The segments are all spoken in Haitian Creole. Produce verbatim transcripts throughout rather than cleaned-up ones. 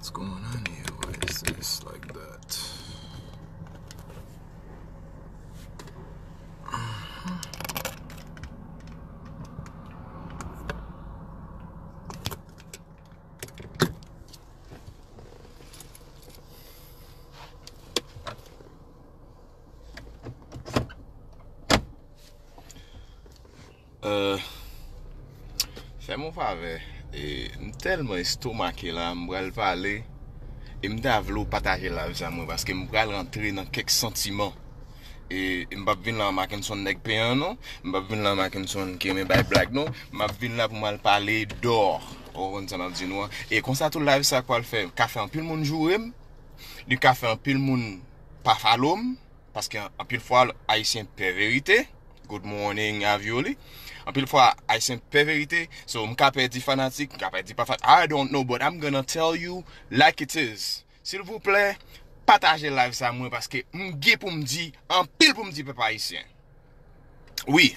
What's going on here? Why is this like that? Euh, fè m yon favè. E, m tèlman estomake la, m pral pale. E m ta vle w pataje live sa mwen, paske m pral rantre nan kèk santiman. E m p ap vin la an Mackenson nèg pen an, non. M p ap vin la an Mackenson ki renmen bay blag, non. M ap vin la pou m al pale dò. Ou konprann sa m ap di nou an? E konsa tou live sa k pral fè, ka fè anpil moun joure m. Li ka fè anpil moun pa follow m. Paske anpil fwa, Ayisyen pè verite. Good morning, Avioli. Anpil fwa, Ayisyen pè verite. So, m ka pèdi fanatik, m ka pèdi pa fan. I don't know, but I'm gonna tell you like it is. Silvouplè, pataje live sa mwen, paske m gen pou m di, anpil pou m di pèp ayisyen. Wi.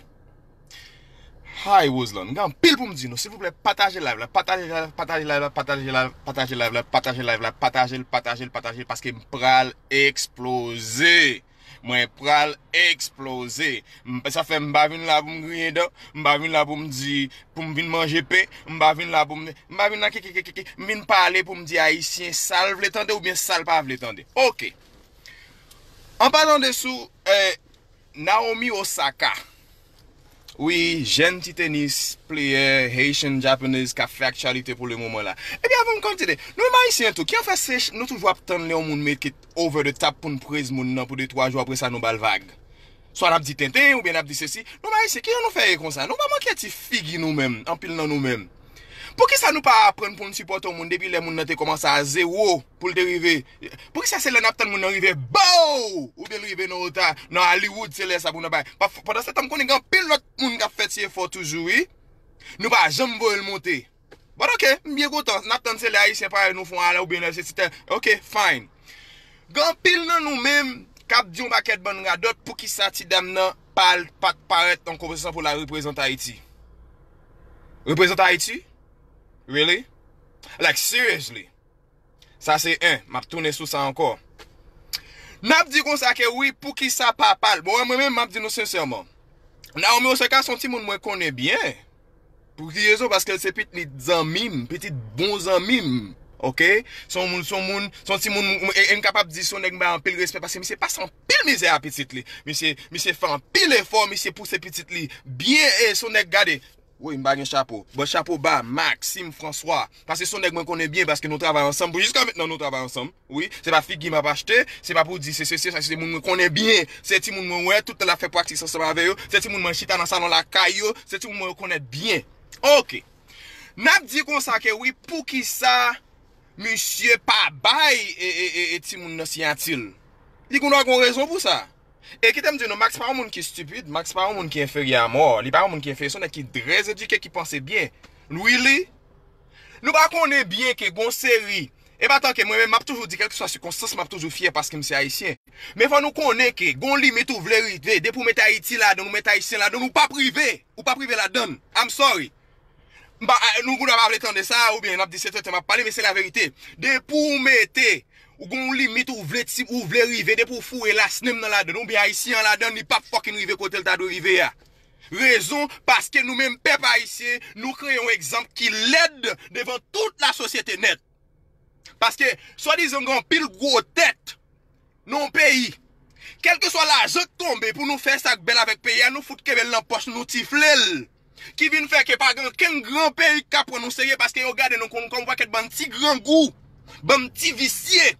Hi, Roseland. M gen anpil pou m di nou. Silvouplè, pataje live la. Pataje live, pataje live la, pataje live, pataje live la, pataje live la, pataje l, pataje l, pataje l, paske m pral eksploze. Mwen pral eksploze. M, sa fè m pa vin la pou m griyen dan. M pa vin la pou m di, pou m vin manje pen. M pa vin la pou m, m pa vin la ki, ki, ki, ki, ki. M vin pale pou m di Ayisyen sa l vle tande oubyen sa l pa vle tande. Oke. An palan de sou, eh, Naomi Osaka. Wi, jèn ti tenis player, Haitian Japanese, k ap fè aktyalite pou le moman la. Ebyen, avan m kontinye, nou menm Ayisyen tou, ki an fè se nou toujou ap tann lè yon moun make it over the top pou n prez moun nan pou de twa jou, apre sa nou ba l vag. Swa n ap di tenten, oubyen n ap di sesi. Nou menm Ayisyen, kijan nou fè ye konsa? Nou pa manke ti figi nou menm, anpil nan nou menm. Poukisa nou pa aprann pou n sipòte yon moun depi lè moun nan te kòmanse a zewo pou l te rive? Poukisa se lè n ap tann moun nan rive bow oubyen l rive nan ota, nan Hollywood, se lè sa pou n ap bay? Pa, pandan se tan, m konnen gen anpil lòt moun k ap fè ti efò toujou, wi. Nou pa janm voye l monte. But oke, m byen kontan. N ap tann se lè Ayisyen parèy nou fè yon alè oubyen lè se ti tè. Oke, fine. Gen anpil nan nou menm k ap di yon pakèt bann radòt poukisa ti dam nan pa, pa t parèt nan konpozisyon pou l al reprezante Ayiti. Reprezante Ayiti? Really? Like, seriously? Sa se en, m ap tounen sou sa ankò. N ap di konsa ke wi, poukisa papa l? Bon, mwen menm, m ap di nou sensèman. Naomi Osaka se yon timoun mwen konnen byen. Pou ki rezon? Paske l se pitit zanmi m, pitit bon zanmi m. Oke? Se yon moun, se yon moun, se yon timoun, e, e m kapab di se yon nèg m bay anpil respè paske misye pase anpil mizè a pitit li. Misye, misye fè anpil efò, misye pouse pitit li byen, e se yon nèg, gade. Wi, m pa gen chapo. Bon, chapo ba, Maxime François. Paske se yon nèg mwen konnen byen, paske nou travay ansanm. Pou jiska mentnan, nou travay ansanm. Wi, se pa figi m ap achte, se pa pou di se, se, se, sa, se moun mwen konnen byen. Se timoun mwen wè, tout tan l ap fè pratik ansanm avè yo. Se timoun mwen chita nan salon lakay yo. Se timoun mwen rekonèt byen. Oke. N ap di konsa ke wi, poukisa misye pa bay e, e, e, e timoun nan siyati l? Li gendwa gon rezon pou sa. E kite m di nou, Max pa yon moun ki stipid, Max pa yon moun ki enferyè a mò, li pa yon moun ki enferyè, se yon nèg ki trè edike, ki panse byen. Really? Nou pa konnen byen ke gon seri, e pa tan ke mwen menm, m ap toujou di, kèlkeswa sikonstans, m ap toujou fyè paske m se Ayisyen. Men fò nou konnen ke gon limit ou vle rive, depi w met Ayiti ladan, ou met Ayisyen ladan, ou p ap rive, ou p ap rive ladan. I'm sorry. M pa, nou gendwa pa vle tande sa, oubyen n ap di se tenten m ap pale, men se laverite. Depi w mete, ou gen yon limit ou vle ti, ou vle rive, depi w foure last name nan ladan, oubyen Ayisyen an ladan, li p ap fucking rive kote l ta dwe rive a. Rezon, paske nou menm pèp ayisyen, nou kreye yon egzanp ki lèd devan tout lasosyete nèt. Paske, swadizan gen anpil gwo tèt nan yon peyi. Kèlkeswa lajan k tonbe pou nou fè sa k bèl avèk peyi a, nou fout kenbe l nan pòch nou, nou tifle l. Ki vin fè ke pa gen okenn gran peyi k ka pran nou serye paske yo gade nou kon, kòm yon pakèt bann ti grangou, bann ti visye,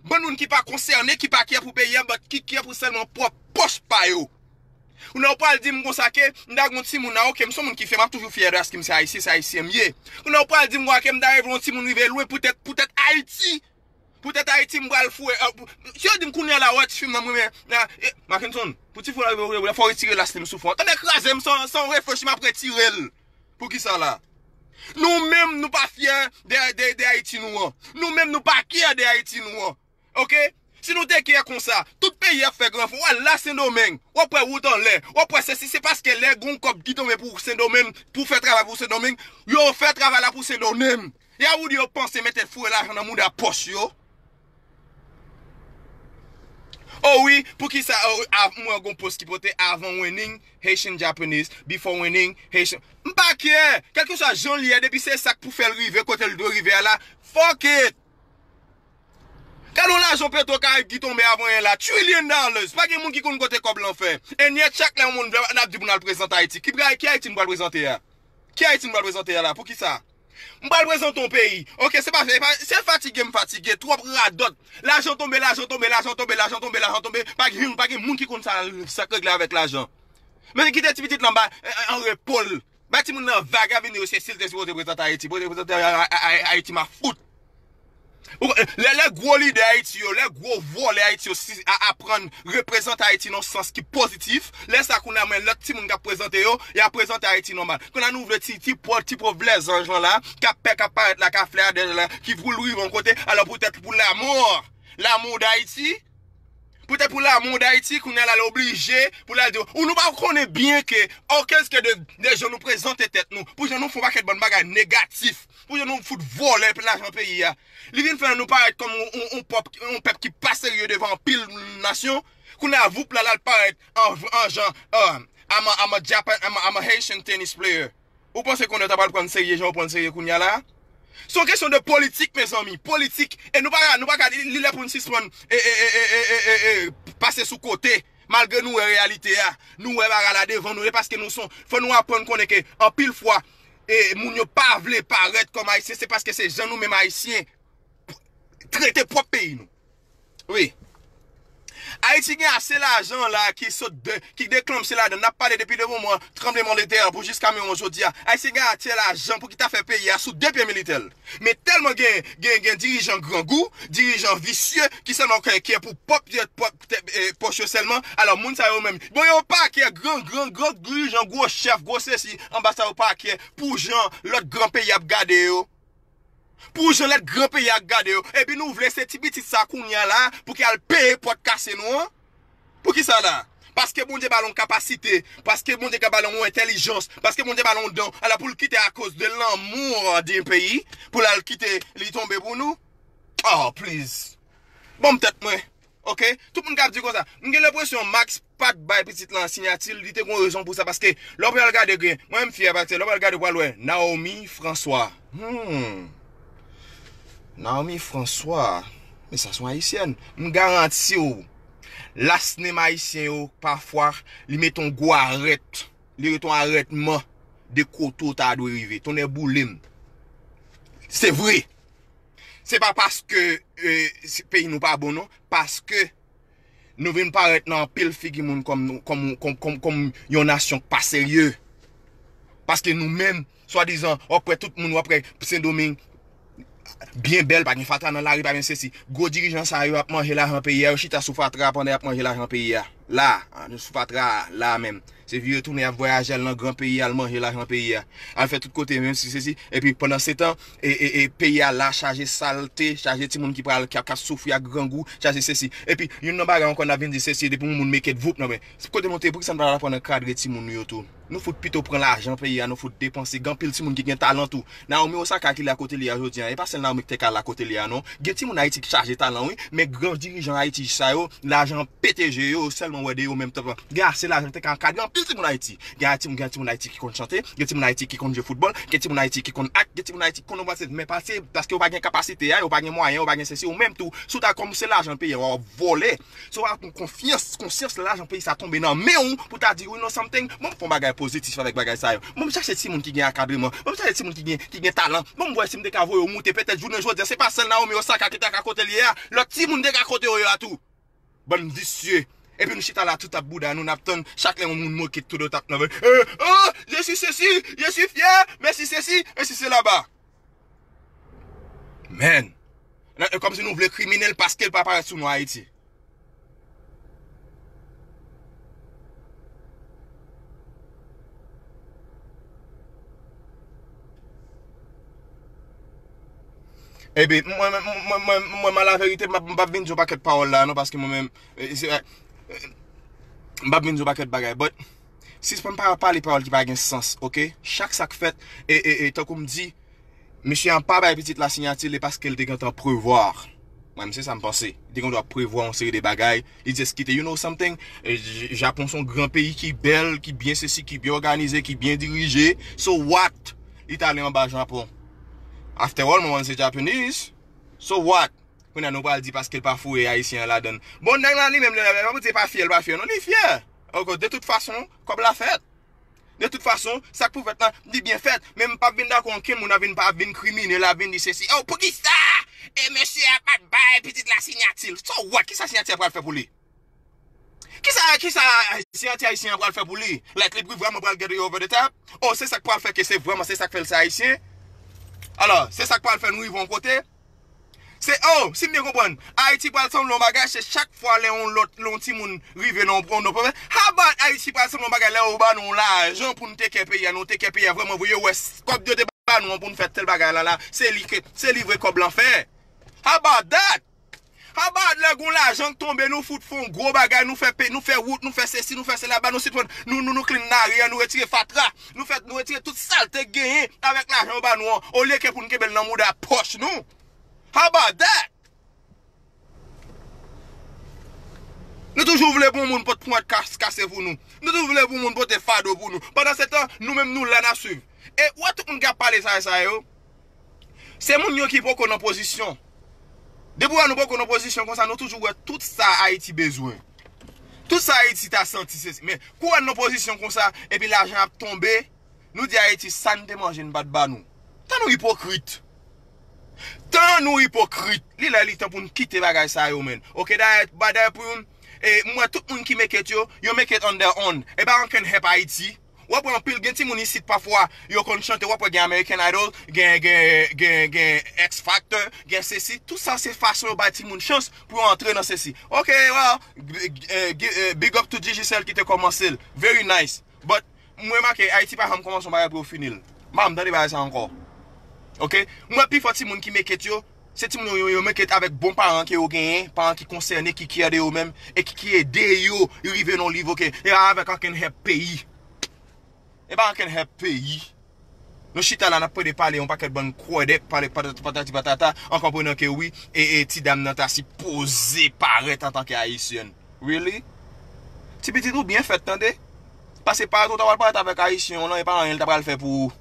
bann moun ki pa konsène, ki pa kè pou peyi a, but ki kè pou sèlman pwòp pòch pa yo. Kounye a w pral di m konsa ke m ta gen yon timoun a, oke, m se yon moun ki fyè, m ap toujou fyè de paske m se ayisyen, se ayisyen m ye. Kounye a w pral di m, wa, ke m ta reve yon timoun rive lwen poutèt, poutèt Ayiti. Poutèt Ayiti, m pral foure, eh, pou, si yo di m kounye a la, wè ti fi m nan m renmen, ah, eh, Mackenson, pou ti fi w la rive, fò w retire last name sou fwon an. Tande kraze m, san, san w reflechi, m ap retire l. Poukisa la? Nou menm, nou pa fyè de, de, de Ayiti nou an. Nou menm, nou pa kyè de Ayiti nou an. Oke? Si nou te kyè konsa, tout peyi ap fè gran fò. W al la Sendomeng, w ap wè wout anlè, w ap wè sesi, se paske lè gon kòb ki tonbe pou Sendomeng, pou fè travay pou Sendomeng, yo fè travay la pou Sendomeng. Yahudi yo panse mete foure lajan nan mouda pòch yo. Oh wi, poukisa oh, wi, av- mwen gon post ki pote avant winning Haitian Japanese, before winning Haitian. M pa kè, kèlkeswa jan l ye, depi se sa k pou fè l rive kote l dwe rive a la, fuck it! Gade yon lajan Petro Karib ki tonbe avan yè la, trillion dollars. Pa gen moun ki konn kote kòb lan fè. E nyèt chak lè yon moun vle, n ap di pou n al prezante Ayiti. Ki, ki Ayiti n pral prezante a? Ki Ayiti n pral prezante a la? Poukisa? M pral prezante yon peyi. Ok, se pa, se pa, se fatige m fatige, twòp radòt. Lajan tonbe, lajan tonbe, lajan tonbe, lajan tonbe, lajan tonbe. Pa gen, pa gen moun ki konn sa, sa k regle avèk lajan. Men kite ti pitit lan ba, an repo l. Bay timoun nan vag, avini yo se si l te sipoze prezante Ayiti. Poze prezante Ayiti ma fout. Ou- Lè, lè gwo lidè Ayiti yo, lè gwo vòlè Ayiti yo si, a aprann reprezante Ayiti nan sans ki pozitif, lè sa kounye a mwen lòt timoun k ap prezante yo, y ap prezante Ayiti nòmal. Kounye a nou vle ti, ti pòv, ti pòv lèzanj lan la, k ap pè, k ap parèt la, k ap flè a dèyè la, ki pou l rive yon kote, alò poutèt pou lanmou, lanmou d Ayiti, poutèt pou lanmou d Ayiti, kounye a l al oblije pou l al di, ou nou pa konnen byen ke, okenske de, de jan nou prezante tèt nou, pou jan nou fè yon pakèt bann bagay negatif, pou jan nou fout vòlè lajan peyi a. Li vin fè nou parèt kòm yon, yon, yon pòp, yon pèp ki pa serye devan anpil nasyon. Kounye a, voup la, l al parèt an, an jan, uh, I'm a, I'm a Japan, I'm a, I'm a Haitian tennis player. Ou panse kounye a ta pral pran serye jan ou pran serye kounye a la? Se yon kesyon de politik, mezanmi. Politik. E nou pa, nou pa ka, li lè pou n sispann e, e, e, e, e, e, e, pase sou kote. Malgre nou wè reyalite a, nou wè bagay la devan nou, e paske nou son, fò nou aprann konnen ke anpil fwa, e, moun yo pa vle parèt kòm Ayisyen, se paske se jan nou menm Ayisyen trete pwòp peyi nou. Wi. Ayiti gen ase lajan la ki sot de, ki deklanche ladan. N ap pale depi de moman tranbleman de tè pou jiska menm jodi a. Ayiti gen ase lajan pou ki ta fè peyi a sou de pye militè l. Men tèlman gen, gen, gen dirijan grangou, dirijan visye, ki sèlman kè, kè pou pòp, pòp, eh, pòch yo sèlman. Alò, moun sa yo menm, bon, yo pa kè gran, gran, gran dirijan, gwo chèf, gwo sesi, anba sa yo pa kè pou jan lòt gran peyi ap gade yo. Pou jan lòt gran peyi ap gade yo. Epi nou vle se ti pitit sa kounye a la pou ki al peye pòt kase nou an. Poukisa la? Paske Bondye ba l yon kapasite, paske Bondye ka ba l yon entèlijans, paske Bondye ba l yon don. Alò pou l kite akoz de lanmou de peyi, pou l al kite li tonbe pou nou. Oh, please. Ban m tèt mwen. Ok? Tout moun k ap di konsa. M gen lenpresyon Max pa t bay pitit lan siyati l, li te gon rezon pou sa, paske lè w pral gade gen, mwen m fyè paske lè w pral gade w pral wè Naomi François. Hmm. Naomi François. Men sa se yon ayisyèn. M garanti w, las nem ayisyen yo, pafwa, li mete yon gwo arèt. Li rete yon arètman de kote w ta dwe rive. Tonnè boule m. Se vre. Se pa paske, eh, se, peyi nou pa bon, non. Paske nou vin parèt nan anpil figi moun kòm, kòm, kòm, kòm, kòm yon nasyon k pa serye. Paske nou menm, swadizan, w ap wè tout moun, w ap wè Sendomeng, byen bèl, pa gen fatra nan lari, pa gen sesi. Gwo dirijan sa yo ap manje lajan peyi a, yo chita sou fatra pandan y ap manje lajan peyi a. La, sou fatra a, la menm. Se vire tounen, y ap vwayaje al nan gran peyi, al manje lajan peyi a. Al fè tout kote, menm si sesi. Epi pandan se tan, e, e, e, peyi a la chaje salte, chaje timoun ki pral, ki ap, k ap soufri ak grangou, chaje sesi. Epi, youn nan bagay ankò n ap vin di sesi, depi yon moun make it voup nan men. Kote nou te, poukisa n pa al aprann ankadre timoun nou yo tou? Nou fout pito pran lajan peyi a, nou fout depanse. Gen anpil timoun ki gen talan tou. Naomi Osaka ki la kote li a jodi a, e pa sèl Naomi ki te ka la kote li a, non. Gen timoun Ayiti ki chaje talan, wi, men gran dirijan Ayiti sa yo, lajan pete je yo, yo sèlman wè de yo menm tanplan. Gen ase lajan ki te ka ankadre anpil timoun Ayiti. Gen timoun, gen timoun Ayiti ki konn chante, gen timoun Ayiti ki konn jwe foutbòl, gen timoun Ayiti ki konn ak, gen timoun Ayiti ki konn pase, men pase, paske yo pa gen kapasite a, yo pa gen mwayen, yo pa gen sesi, ou menm tou, si w ta kòmanse lajan peyi a, w ap vòlè. Si w pa gen konfyans, konsyans, lajan peyi sa tonbe nan men w, pou ta di, you know something, bon, m fè yon bagay pozitif avèk bagay sa yo. Bon, m chache timoun ki gen akadreman, bon, m chache timoun ki gen, ki gen talan, bon, m wè si m te ka voye yo moute, petèt jounen jodi a, se pa sèl Naomi Osaka ki ta ka kote li ye a, lòt timoun te ka kote yo ye a tou. Bann visye. Epi nou chita la tout ap bouda nou, n ap tann chak lè yon moun moke tout dot ap nan vè. Euh, oh, je suis ceci, je suis fier, mèsi sesi, mèsi sela ba. Man. Nan, e kòmsi nou vle kriminèl paske l pa parèt sou non Ayiti. Epi, mwen, mwen, mwen, mwen, mwen, mwen, laverite, m ap, m p ap vin di yon pakèt pawòl la, non, paske mwen menm, e, se, e, m p ap vin di yon pakèt bagay, but, sispann pa pale pawòl ki pa gen sans, ok? Chak sa k fèt, e, e, e, tankou m di, Misye an pa bay pitit la siyati li paske l te gentan prevwa. Mwen menm se sa m panse. Li te gendwa prevwa yon seri de bagay. Li just kite, you know something? E, J- Japon se yon gran peyi ki bèl, ki byen sesi, ki byen òganize, ki byen dirije. So what? Li t ale anba Japon. After all, mwen se Japanese. So what? Kounye a nou pral di paske l pa foure ayisyen an ladann. Bon, nèg la li menm, li pa pou di pa fyè, l pa fyè. Non, li fyè. Ok, de tout fason, kòb la fèt. De tout fason, sa k pou fèt la, li byen fèt. Men m p ap vin dakò ankenn moun ap vin, pa ap vin krimine, l ap vin di sesi. Oh, poukisa? E mesye a pa t bay pitit la siyati l. So what? Kisa siyati a pral fè pou li? Kisa, kisa siyati ayisyen an pral fè pou li? Like, li vrèman pral get over the top? Oh, se sa k pral fè ke se vrèman, se sa k fè l se ayisyen? Alò, se sa k pral fè nou rive yon kote? Se, oh, si m byen konprann, Ayiti pral sanble yon bagay, se chak fwa lè yon lòt, lè yon timoun rive nan yon, yon pwovens. How about Ayiti pral sanble yon bagay, lè yo ba nou lajan pou n teke peyi a, nou teke peyi a vrèman vre, yo wè s- kòb yo te ba nou an pou n fè tèl bagay la, la, se li ke, se li vre kòb lan fè. How about that? How about lè gon lajan k tonbe, nou fout fè yon gwo bagay, nou fè pe, nou fè wout, nou fè sesi, nou fè sela, ba nou sitwon, nou, nou, nou clean lari a, nou retire fatra, nou fè, nou retire tout salte k genyen avèk lajan yo ba nou an, olye ke pou n kenbe l nan mouda pòch nou. How about that? Nou toujou vle pou moun pot pwent kas kase pou nou. Nou toujou vle pou moun pote fado pou nou. Pandan se tan, nou menm nou la n ap swiv. E ou wè tout moun k ap pale sa, sa yo, se moun yo ki poko nan pozisyon. Depi wè nou poko nan pozisyon konsa, nou toujou wè tout sa Ayiti bezwen. Tout sa Ayiti ta santi, se, men kou wè n nan pozisyon konsa, epi lajan ap tonbe, nou di Ayiti sa n te manje n pa t ba nou. Tan nou ipokrit. Tan nou ipokrit. Li lè li tan pou n kite bagay sa yo, men. Ok, dayè, ba dayè pou yon, e, m wè tout moun ki make it yo, yo make it on their own. E pa ankenn help Ayiti. W ap wè anpil, gen timoun isit pafwa, yo konn chante, w ap wè gen American Idol, gen, gen, gen, gen X Factor, gen sesi. Tout sa se fason yo bay timoun chans pou yo antre nan sesi. Ok, well, g- g- eh, gi- eh, big up to Digicel ki te kòmanse l. Very nice. But, m remake, Ayiti pa janm kòmanse yon bagay pou yo fini l. M pa janm tande bagay sa ankò. Ok? M wè pifò timoun ki make it yo, se timoun yo, yo, yo make it avèk bon paran ke yo genyen, paran ki konsène, ki care de yo menm, e ki, ki ede yo rive nan liv, ok? E pa avèk ankenn help peyi. E pa ankenn help peyi. Nou chita la, n ap plede pale yon pakèt bann kwèdèk, pale patati patata, an konprenan ke wi, e, e ti dam nan ta sipoze parèt antanke ayisyèn. Really? Ti pitit ou byen fèt, tande. Paske parèt ou ta pral parèt avèk ayisyen w lan, e pa anyen l ta pral fè pou ou.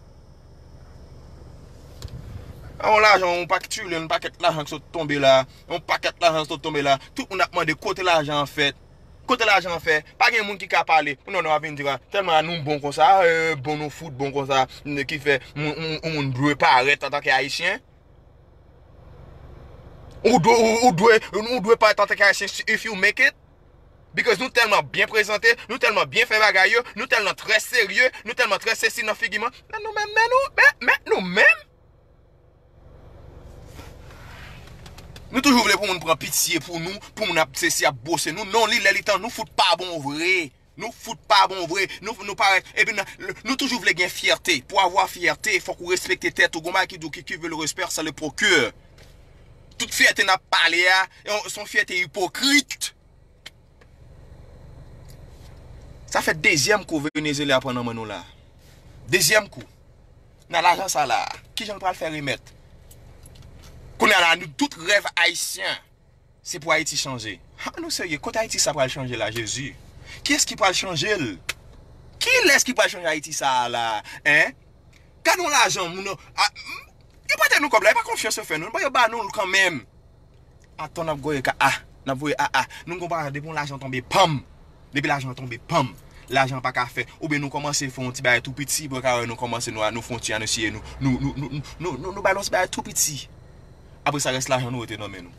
A yon lajan, yon pakèt trilyon, yon pakèt lajan ki sot tonbe la, yon pakèt lajan ki sot tonbe la, tout moun ap mande kote lajan an fèt. Kote lajan an fè? Pa gen moun ki ka pale. Non, non, ap vin di, a, tèlman a nou bon konsa, e, bon nou fout bon konsa, n- ki fè moun, moun, moun dwe parèt antanke ayisyen. Ou dwe, ou, ou dwe, ou dwe parèt antanke ayisyen si- if you make it. Because nou tèlman byen prezante, nou tèlman byen fè bagay yo, nou tèlman trè serye, nou tèlman trè sesi nan figi mwen. Men nou menm, men nou, men, men nou menm. Nou toujou vle pou moun pran pitye pou nou, pou moun ap sesi ap bwose nou. Non, li lè li tan, nou fout pa bon vre. Nou fout pa bon vre. Nou, nou parèt. Epi nou, nou toujou vle gen fyète. Pou avwa fyète, fòk ou respekte tèt ou. Gon bagay ki di w ki, qui veut le respect, c'est le procure. Tout fyète n ap pale a, se yon fyète ipokrit. Sa fè dezyèm kou Venezuela pran nan men nou la. Dezyèm kou. Nan lajan sa la, kijan l pral fè remèt? Kounye a la, nou tout rèv ayisyen, se pou Ayiti chanje. Ha, nou serye, kote Ayiti sa pral chanje la, Jezi? Kiyès ki pral chanje l? Kilès ki pral chanje Ayiti sa a la? Hein? Gade yon lajan, moun yo, a, yo prete nou kòb la, e pa konfyans yo fè nou, yo ba nou l kanmenm. Ato n ap voye ka a, n ap voye a a. Nou gon pa depi yon lajan tonbe, panm. Depi lajan tonbe, panm. Lajan pa ka fè. Oubyen nou kòmanse fè yon ti bagay tou piti, pou yo ka wè nou kòmanse nou, nou fè yon ti anonsye, nou, nou, nou, nou, nou, nou, nou, nou bay yon ti bagay tou piti. Apre sa, rès lajan nou rete nan men nou.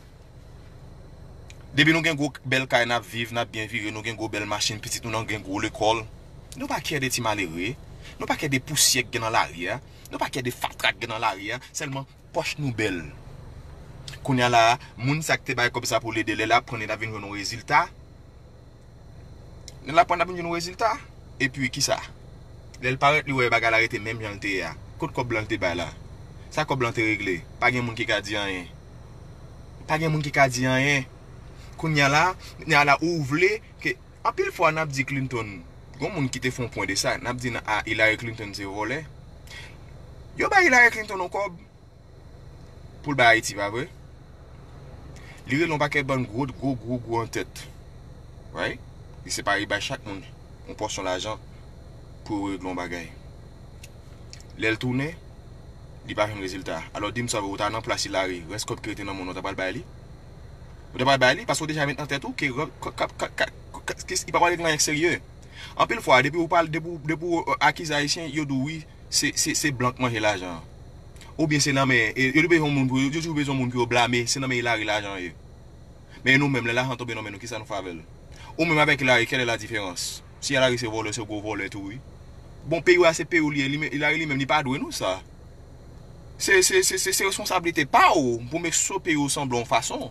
Depi nou gen gwo bèl kay, n ap viv, n ap byen vire, nou gen gwo bèl machin, pitit nou nan gen gwo lekòl. Nou pa kè de ti malere, nou pa kè de pousyè k gen nan lari a, nou pa kè de fatra k gen nan lari a, sèlman pòch nou bèl. Kounye a la, moun sa k te bay kòb sa pou l ede, lè l ap pran, li t ap vin jwenn yon rezilta. Lè l ap pran, l ap vin jwenn yon rezilta. Epi, kisa? Lè l parèt, li wè bagay la rete menm jan l te ye a. Kot kòb lan l te bay la? Sa kòb lan te regle? Pa gen moun ki ka di anyen. Pa gen moun ki ka di anyen. Kounye a la, kounye a la, ou vle ke, anpil fwa, n ap di Clinton, gon moun ki te fè yon pwen de sa, n ap di, a, Hillary Clinton se vòlè. Yo bay Hillary Clinton yon kòb. pou l bay Ayiti, pa vre? Li rele yon pakèt bann gwo, gwo, gwo, gwo antèt. Right? Li separe, li bay chak moun yon pòsyon lajan pou yo regle yon bagay. Lè l tounen, li pa jwenn rezilta. Alò, di m sa, ou ta nan plas Hillary, rès kòb ki rete nan men w, ou ta pral bay li? Ou ta pral bay li? Paske w deja met nan tèt ou ke rè- ka- ka- ka- ka- ka- ke li pa pral regle anyen serye. Anpil fwa, depi ou pale, depi ou, depi ou, euh, akize Ayisyen, yo di w wi, se, se, se blan k manje lajan an. Oubyen se nan men, e, yo di bezwen moun pou yo, yo toujou bezwen moun pou yo blame, se nan men Hillary lajan an ye. Men nou menm, lè lajan tonbe nan men nou, kisa nou fè avè l? Ou menm avèk Hillary, quelle est la différence? Si Hillary se vòlè, se gwo vòlè tou wi. Bon, peyi w a se peyi w li ye, li men- Hillary li menm, li pa dwe nou sa. Se, se, se, se, se responsablite pa w pou make sure peyi w sanble yon fason.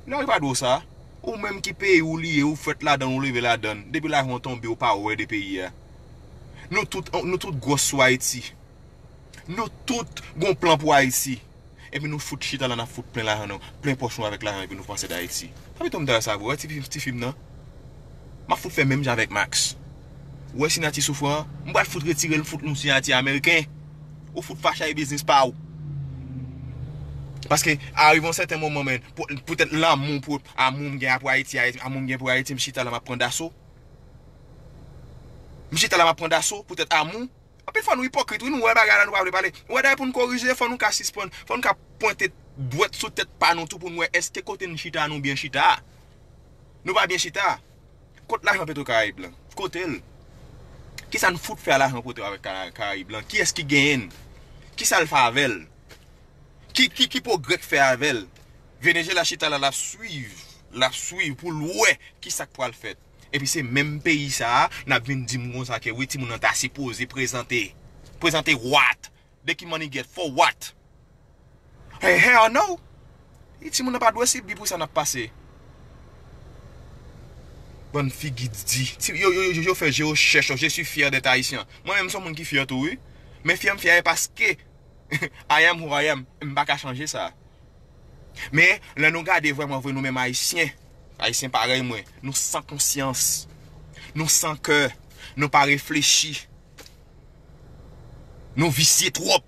Hillary pa dwe w sa. Ou menm ki peyi w li ye, ou fèt ladan l, ou leve ladan l. Depi lajan w tonbe, ou pa wè de peyi a. Nou tout, nou tout gwòs sou Ayiti. Nou tout gon plan pou Ayiti. Epi nou fout chita la, n ap fout plen lajan nou, plen pòch nou avèk lajan, epi nou panse d Ayiti. Sa fè tonm ta sa vre, wè ti fi, ti fi m nan. M ap fout fè menm jan avèk Max. Ou wè siyati Soufran an, m pral fout retire l, fout nou siyati ameriken. Ou fout fache ak biznis pa w. Paske, arive yon sèten moman, men, pou- poutèt lanmou, pou amou m gen pou Ayiti, Ayiti, amou m gen pou Ayiti, m chita la, m ap pran daso. M chita la, m ap pran daso, poutèt amou. Anpil fwa nou ipokrit, wi, nou wè bagay la, nou pa vle pale. Ou wè dayè pou n korije, fò nou ka sispann, fò nou ka pwente dwèt sou tèt pa nou tou pou n wè èske kote n chita a, nou byen chita a. Nou pa byen chita. Kot lajan Petro Karayib lan? Kote l? Kisa n fout fè a lajan Petro avèk Ka- Karayib lan? Kiyès ki genyen l? Kisa l fè avè l? Ki, ki, ki pwogrè k fè avè l? Venezuela chita la, l ap swiv, l ap swiv pou l wè kisa k pral fèt. Epi se menm peyi sa a, n ap vin di m konsa ke wi, timoun nan ta sipoze prezante. Prezante what? De ki manniget? For what? Hey, hell no! Timoun nan pa dwe sibi pou sa n ap pase. Bann figi di. Ti- Yo, yo, yo, yo fè je yo chèch, yo, je suis fier d'être haïtien. Mwen menm, m se yon moun ki fyè tou, wi. Men fyè m fyè e paske I am who I am. M pa ka chanje sa. Men, lè nou gade vrèman vre, nou menm Ayisyen, Ayisyen parèy mwen, nou san konsyans, nou san kè, nou pa reflechi, nou visye twòp.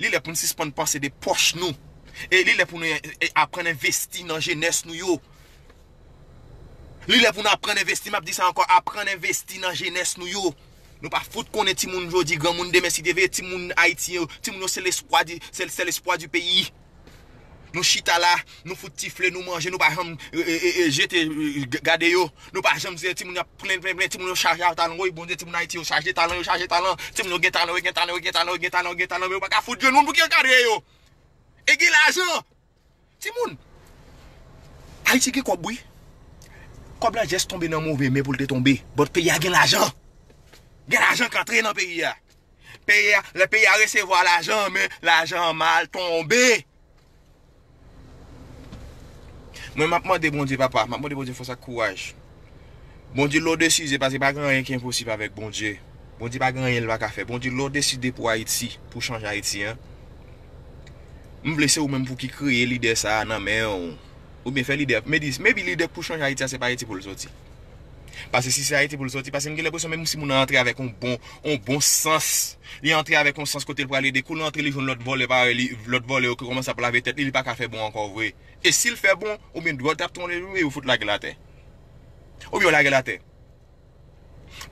Li lè pou n sispann panse de pòch nou. E li lè pou nou en- e aprann envesti nan jenès nou yo. Li lè pou nou aprann envesti, m ap di sa ankò, aprann envesti nan jenès nou yo. Nou pa fout konnen timoun jodi, granmoun demen, si Dye vle, timoun Ayiti yo, timoun yo se lespwa di, se, se lespwa di peyi. Nou chita la, nou fout tifle, nou manje, nou pa janm e, e, e, e, jete, e, g- gade yo. Nou pa janm se timoun y ap plen, plen, plen, timoun yo chaje a talan. Woy, Bondye, timoun Ayiti yo chaje talan, yo chaje talan. Timoun yo gen talan, yo gen talan, yo gen talan, yo gen talan, yo gen talan, men yo pa ka fout jwenn moun pou ki ankadre yo. E gen lajan. Timoun, Ayiti gen kòb, wi. Kòb la just tonbe nan move men pou l te tonbe. But peyi a gen lajan. Gen lajan k antre nan peyi a. Peyi a, lè peyi a resevwa lajan, men lajan an mal tonbe. Mwen, m ap mande Bondye, papa, m ap mande Bondye fòs ak kouraj. Bondye, lè w deside, paske pa gen anyen ki enposib avèk Bondye. Bondye pa gen anyen l pa ka fè. Bondye, lè w deside pou Ayiti, pou chanje Ayiti an, m vle se ou menm pou ki kreye lide sa a nan men w. Oubyen fè lide, maybe, maybe lide pou chanje Ayiti a, se pa Ayiti pou l soti. Paske si se Ayiti pou l soti, paske m gen lenpresyon menm si moun nan antre avèk yon bon, yon bon sans, li antre avèk yon sans kote l prale de kou l antre, li jwenn lòt vòlè parèy li, lòt vòlè yo ki kòmanse ap lave tèt li, li pa ka fè bon ankò vre. E si l fè bon, oubyen dwòl t ap tounen li, yo fout lage l atè. Oubyen yo lage l atè.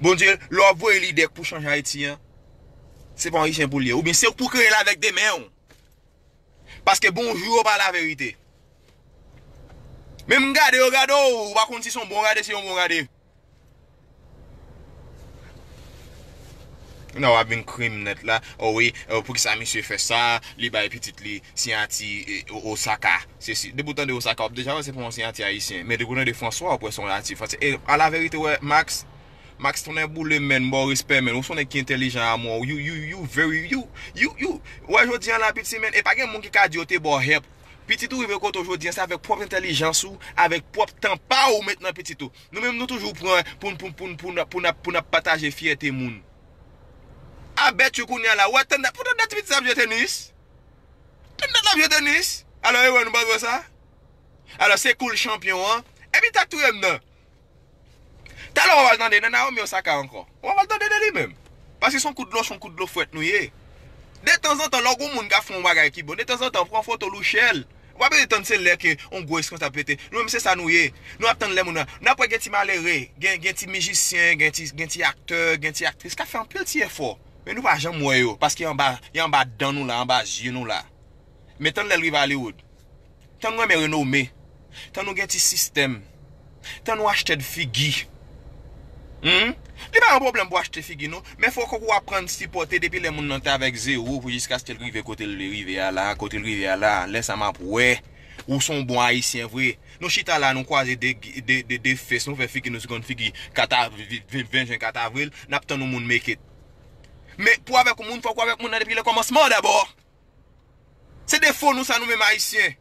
Bondye, lè w ap voye lide pou chanje Ayiti an, se pa yon Ayisyen pou l ye. Oubyen se ou k pou kreye l avèk de men w. Paske bonjou yo pa laverite. Men m gade yo gade w, ou pa konn si se yon bon gade, se yon bon gade. Nan w ap vin krim nèt la. O wi, o, poukisa misye fè sa? Li bay pitit li siyati e, o- Osaka. Se si. Depi w tande Osaka, w ap deja wè se pa yon siyati ayisyen. Men depi w tande François, w ap wè se yon siyati fransè. E alaverite, wè, Max, Max tounen boule, men, m ba w respè, men. Ou se yon nèg ki entèlijan a mò. You, you, you very, you, you, you. Wè, jodi a la, piti, men, e pa gen moun ki ka di yo te ba w help. Pitit ou rive kote w jodi a, se avèk pwòp entèlijans ou, avèk pwòp tan pa w ou met nan pitit ou. Nou menm, nou toujou pran pou n, pou n, pou n, pou n, pou n ap, pou n ap pataje fyète moun. A bèt yo kounye a la, w ap tann, pou tann dat pitit sa ap jwe tenis. Tann dat l ap jwe tenis. Alò, e wè nou pa t wè sa? Alò, se kou l chanpyon an. Epi, sa k touye m nan. Talè w ap al tande nan Naomi Osaka ankò. W ap al tande de li menm. Paske se yon kout dlo, se yon kout dlo frèt nou ye. Detanzantan, lè w gen yon moun k ap fè yon bagay ki bon, detanzantan, pran foto l ou share l. Ou pa bezwen tann se lè ke yon gwo eskandal pete. Nou menm se sa nou ye. Nou ap tann lè moun nan. N ap wè gen ti malere, gen, gen ti mizisyen, gen ti, gen ti aktè, gen ti aktris k ap fè anpil ti efò. Men nou pa janm wè yo, paske anba, y anba dan nou la, anba zye nou la. Men tann lè l rive Hollywood. Tann nou renmen renome. Tann nou gen ti sistèm. Tann nou achte figi. Hmm? Li pa yon pwoblèm pou achte figi, non. Men fòk ou aprann sipòte depi lè moun nan te avèk zewo pou jiskaske l rive kote l rive a la, kote l rive a la. Lè sa m ap wè. Ou se yon bon Ayisyen vre. Nou chita la, nou kwaze de, de, de, de fes, nou fè figi, nou se konn figi kat avril, ven, ven jen, kat avril, n ap tann yon moun make it. Men pou avèk yon moun, fòk ou avèk moun nan depi le kòmansman dabò. Se defo nou sa, nou menm Ayisyen.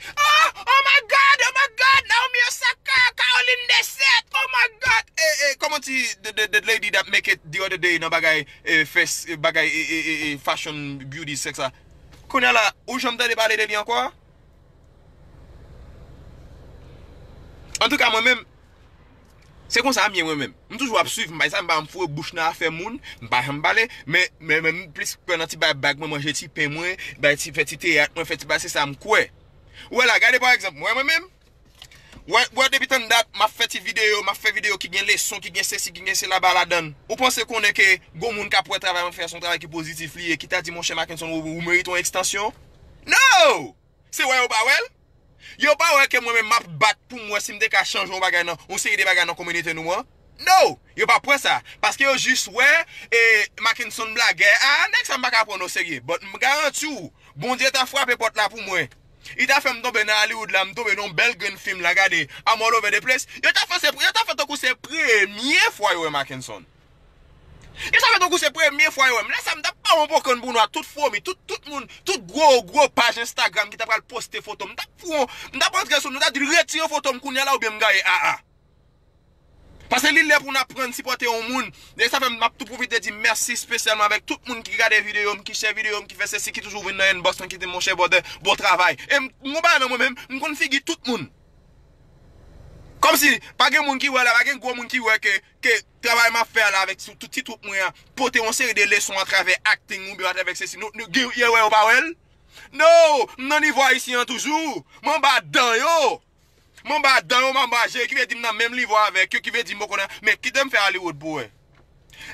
Ah, oh my God, oh my God, Naomi Osaka, Caroline Desette, oh my God. Eh, eh, kòman ti the, the, the lady that make it the other day nan bagay, eh, fes, eh, bagay, eh, eh, eh, eh, fashion, beauty, sex la. Kounye a la, ou janm tande pale de li ankò? Antouka, mwen menm, se konsa m ye mwen menm. M toujou ap swiv, m bay sa, m pa janm foure bouch nan afè moun, m pa janm pale, men, men, men m plis kwè nan ti bay bag mwen, manje ti pen mwen, bay ti, fè ti teyat mwen, fè ti bay, se sa m kwè. Ou wè la, gade pa egzanp, mwen, mwen menm, wè, wè depi tann dat, m ap fè ti videyo, m ap fè videyo ki gen leson, ki gen sesi, ki gen sela ba ladan l. Ou panse konnen ke gon moun k ap wè travay mwen fè a, se yon travay ki pozitif li ye, ki ta di, monchè Mackenson, ou, ou merite yon ekstansyon? No! Se wè yo pa wè l? Yo pa wè ke mwen menm m ap bat pou m wè si m te ka chanje yon bagay nan, yon seri de bagay nan kominote nou an? No! Yo pa p wè sa. Paske yo jis wè, e, Mackenson blagè. Ah, nèg sa m pa ka pran n oserye. But m garanti w, Bondye ta frape pòt la pou mwen. Li ta fè m tonbe nan Hollywood la, m tonbe nan yon bèl grenn fim la, gade, I'm all over the place. Yo ta fè se, yo ta fè tankou se premye fwa yo wè Mackenson. Yo ta fè tankou se premye fwa yo wè m. Lè sa m t ap pa yon pokann pou nou a tout fomi, tout, tout moun, tout gwo, gwo paj Instagram ki ta pral poste foto m. M t ap pran, m t ap antre sou nou, m t ap di retire foto m kounye a la oubyen m gaye aa. Paske li lè pou n aprann sipòte yon moun. E sa fè m ap tou pwofite di mèsi espesyalman avèk tout moun ki gade videyo m, ki share videyo m, ki fè sesi, ki toujou vin nan inbox mwen, ki di monchè brother, bon travay. E m, m gon bagay nan mwen menm, m konn figi tout moun. Kòmsi, pa gen moun ki wè la, pa gen gwo moun ki wè ke, ke travay m ap fè a la avèk sou tout ti twoup mwen an, pote yon seri de leson atravè acting oubyen atravè sesi. Nou, nou, gen, yo wè yo pa wè l? No! M nan nivo ayisyen an toujou. M anba dan yo. M anba dan yo, m anba je yo, ki vle di m nan menm nivo avèk yo, ki vle di m poko nan. Men kite m fè Hollywood pou wè.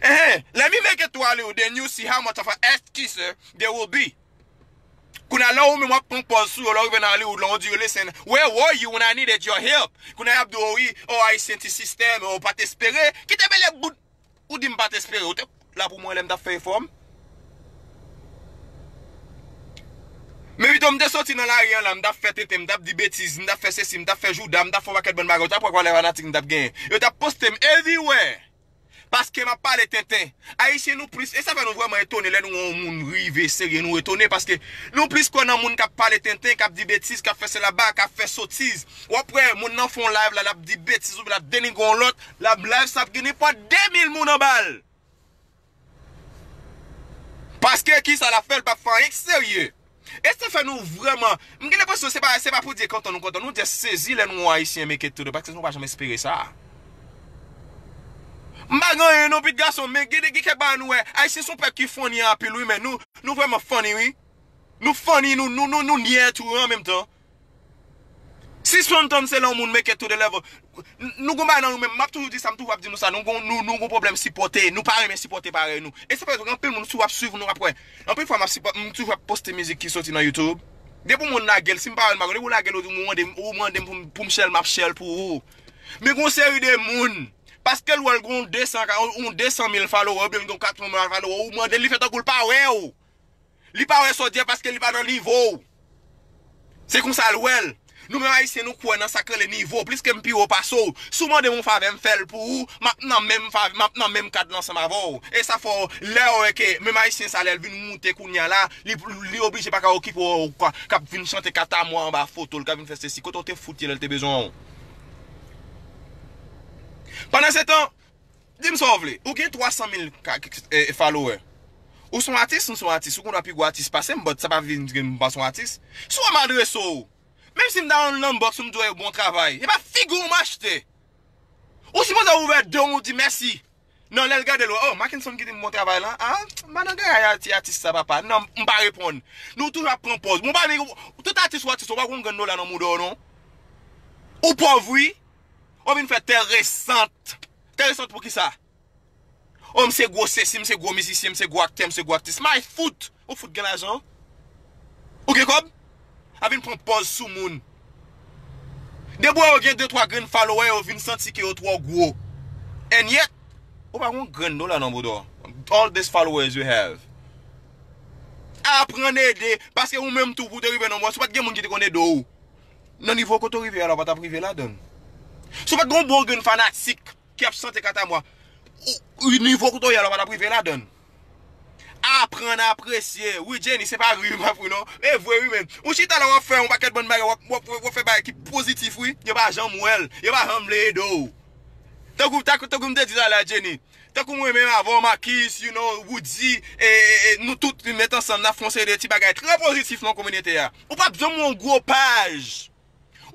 Ehe, let me make it to Hollywood, then you see how much of a ass kisser there will be. Kounye a, lè ou menm w ap pran pòz sou yo, lè w rive nan Hollywood la, on dirait, listen, where were you when I needed your help? Kounye a, y ap di w, wi, o, ayisyen ti sistèm, o, pa t espere. Kite mele bout. Ou di m pa t espere, ou te la pou mwen lè m t ap fè efò m. Men pito m te soti nan lari an la, m t ap fè tenten, m t ap di betiz, m t ap fè sesi, m t ap fè jouda, m t ap fè yon pakèt bann bagay, ou t ap wè kwalè fanatik m t ap genyen. Yo t ap poste m everywhere. Paske m ap pale tenten. Ayisyen nou plis, e sa fè nou vrèman etone lè nou wè yon moun rive serye, nou etone paske nou plis kwè nan moun k ap pale tenten, k ap di betiz, k ap fè sela ba, k ap fè sotiz. W ap wè moun nan fè yon live la, l ap di betiz oubyen l ap denigre yon lòt, l ap live sa ap gen nenpòt de mil moun anba l. Paske kisa l ap fè, l p ap fè anyen k serye. E sa fè nou vrèman, m gen lenpresyon se pa, se pa pou di kontan nou kontan, nou just sezi lè nou wè Ayisyen make it to the, paske nou pa janm espere sa. M pa gen anyen non, pitit gason, men gen de, gen kèk bagay nou wè. Ayisyen se yon pèp ki funny anpil, wi, men nou, nou vrèman funny, wi. Nou funny, nou, nou, nou, nou nyè tou an menm tan. Sispann tann se lè yon moun make it to the level. N-, nou gon bagay nan nou menm, m ap toujou di sa, m toujou ap di nou sa, nou gon, nou, nou gon pwoblèm sipòte, nou pa renmen sipòte parèy nou. E se pou sa anpil moun, si w ap swiv nou, w ap wè. Anpil fwa, m ap sipò-, m toujou ap poste mizik ki soti nan YouTube. Depi yon moun lage l, si m pa wè l, m pa konn, depi w lage l, ou di, ou mande m, ou mande m pou m, pou m share l, m ap share l pou ou. Men gon seri de moun, paske l wè l gon de san, yon de san mil follower, oubyen l gon kat san mil follower, ou mande l, li fè tankou l pa wè w. Li pa wè sa w di a paske li pa nan nivo w. Se konsa l wè l. Nou menm Ayisyen, nou kwè nan sa k rele nivo. Pliske m pi wo pase w, si w mande m yon favè, m fè l pou ou, m ap nan menm fav-, m ap nan menm kad la ansanm avè w. E sa fè w, lè w wè ke menm Ayisyen sa, lè l vin moute kounye a la, li, li oblije pa ka okipe w, k ap vin chante katamwa anba foto l, k ap vin fè sesi. Kote w te fout ye lè l te bezwen w? Pandansetan, di m sa w vle. Ou gen twa san mil ka, eh, follower. Ou se yon atis, m se yon atis. Ou gendwa pi gwo atis pase m, but sa pa vin di ke m pa se yon atis. Si w wè m adrese w, menm si m ta nan yon inbox, m di w bon travay. E pa figi w m achte. Ou sipoze ouvè do w, ou di mèsi. Non, lè l gade l, wè, oh, Mackenson kite m bon travay la. Ah, madan Gaga, ti atis sa, papa. Non, m pa reponn. Nou toujou ap pran pòz. Bon, pa, tout atis ou atis, ou pa gon grenn dola nan mouda w, non. Ou pòv, wi. Ou vin fè tè resant. Tè resant pou ki sa? Oh, m se gwo sesi, m se gwo mizisyen, m se gwo aktè, m se gwo aktris. My foot! Ou fout gen lajan? Ou gen kòb? A vin pran pòz sou moun. Depi yo gen de twa grenn follower, yo vin santi ke yo twò gwo. And yet, ou pa gon grenn dola nan bouda w. All these followers you have. Aprann ede, paske ou menm tou pou te rive nan mwen, si w pa t gen moun ki te konn ede w. Nan nivo kote w rive a la, w pa t ap rive ladan l. Si w pa t gen yon bon grenn fanatik ki ap chante katamwa, ou, ou nivo kote w ye a la, w pa t ap rive ladan l. Aprann apresye. Wi, Jenny, se pa ri m ap ri non. E vre, wi, men. Ou chita la, w ap fè yon pakèt bann bagay, w ap, w ap, w ap fè bagay ki pozitif, wi. Yo pa janm wè l. Yo pa janm vle ede w. Tankou, tankou, tankou m te di talè a, Jenny. Tankou mwen menm avè w, Marquis, you know, Woody, e, e, e, nou tout met ansanm, n ap fè yon seri de ti bagay trè pozitif nan kominote a. Ou p ap janm wè yon gwo paj.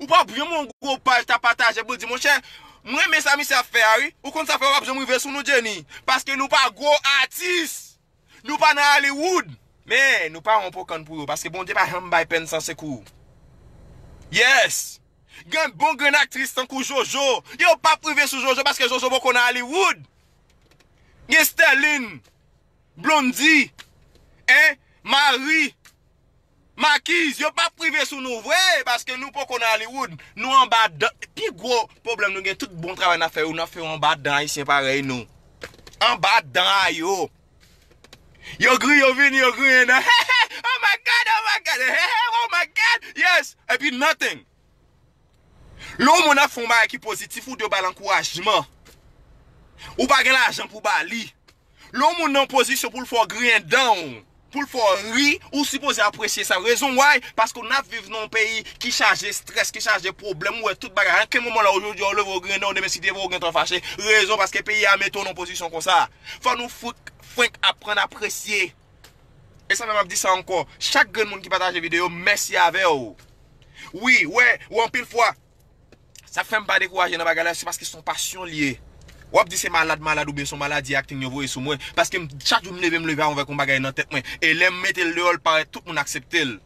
Ou p ap janm wè yon gwo paj ta pataje pou di, monchè, mwen renmen sa misye ap fè a, wi. Ou konn sa fè w p ap janm rive sou nou, Jenny. Paske nou pa gwo atis. Nou pa nan Hollywood. Men, nou pa yon pokann pou yo. Paske Bondye pa janm bay pèn san sekou. Yes! Gen bon grenn aktris tankou Jojo. Yo p ap rive sou Jojo paske Jojo poko nan Hollywood. Gen Sterline, Blondy, en, Marie, Marquise, yo p ap rive sou nou vre, paske nou poko nan Hollywood. Nou anba dan. Pi gwo pwoblèm nou gen, tout bon travay n ap fè yo, n ap fè yo anba dan Ayisyen parèy nou. Anba dan a yo. Yo griyen, yo vini, yo griyen nan. Oh my God, oh my God, oh my God, yes. Epi nothing. Lè yon moun ap fè yon bagay ki pozitif, ou dwe ba l ankourajman. Ou pa gen lajan pou ba li. Lè yon moun nan pozisyon pou l fè w griyen dan w, pou l fè w ri, ou sipoze apresye sa. Rezon why? Paske n ap viv nan yon peyi ki chaje estrès, ki chaje pwoblèm. Ou wè tout bagay. Ankenn moman la, ou jodi a, ou leve, ou griyen dan w, demen si te vre, ou gentan fache. Rezon, paske peyi a mete w nan pozisyon konsa. Fò nou fout, frenk aprann apresye. E sa fè m ap di sa ankò. Chak grenn moun ki pataje videyo, mèsi avè w. Wi, wè, wè anpil fwa. Sa k fè m pa dekouraje nan bagay la, se paske se yon pasyon l ye. W ap di se malad, malad oubyen se yon maladi acting yo voye sou mwen. Paske m, chak jou m leve, m leve avèk yon bagay nan tèt mwen. E lè m mete l deyò, l parèt, tout moun aksepte l.